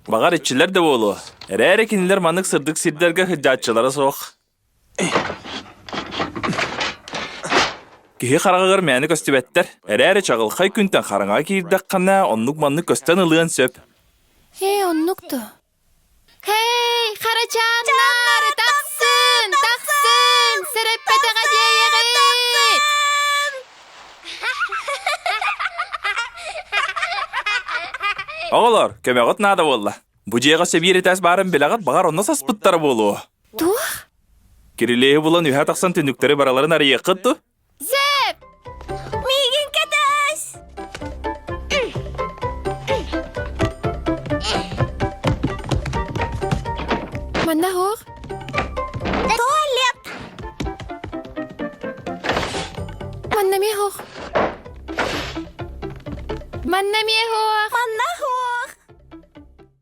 Баҕар иччилэр да буолуо. Эрээри кинилэр маннык сырдык сирдэргэ сылдьааччылара суох. Киһи хараҕыгар мээнэ көстүбэттэр. Эрээри чаҕылхай күнтэн хараҥаҕа киирдэххинэ, оннук-маннык көстөн ылыан сөп. Ээ, оннук дуо? Һэй, харачааннар, тахсын, тахсын, сэрэппэтэҕэ диэйэҕит! Оҕолор, көмөҕүт наада буолла. Бу дьиэҕэ сэбиэр этээс баарын билэҕит, баҕар онно саспыттара буолуо. Туох? Кирилиэһи булан үһэ тахсан түннүктэри бараларын арыйыаххыт дуу? Сөп! Миигин кэтэс! Манна суох. Туалет! Манна эмиэ суох. Манна эмиэ суох.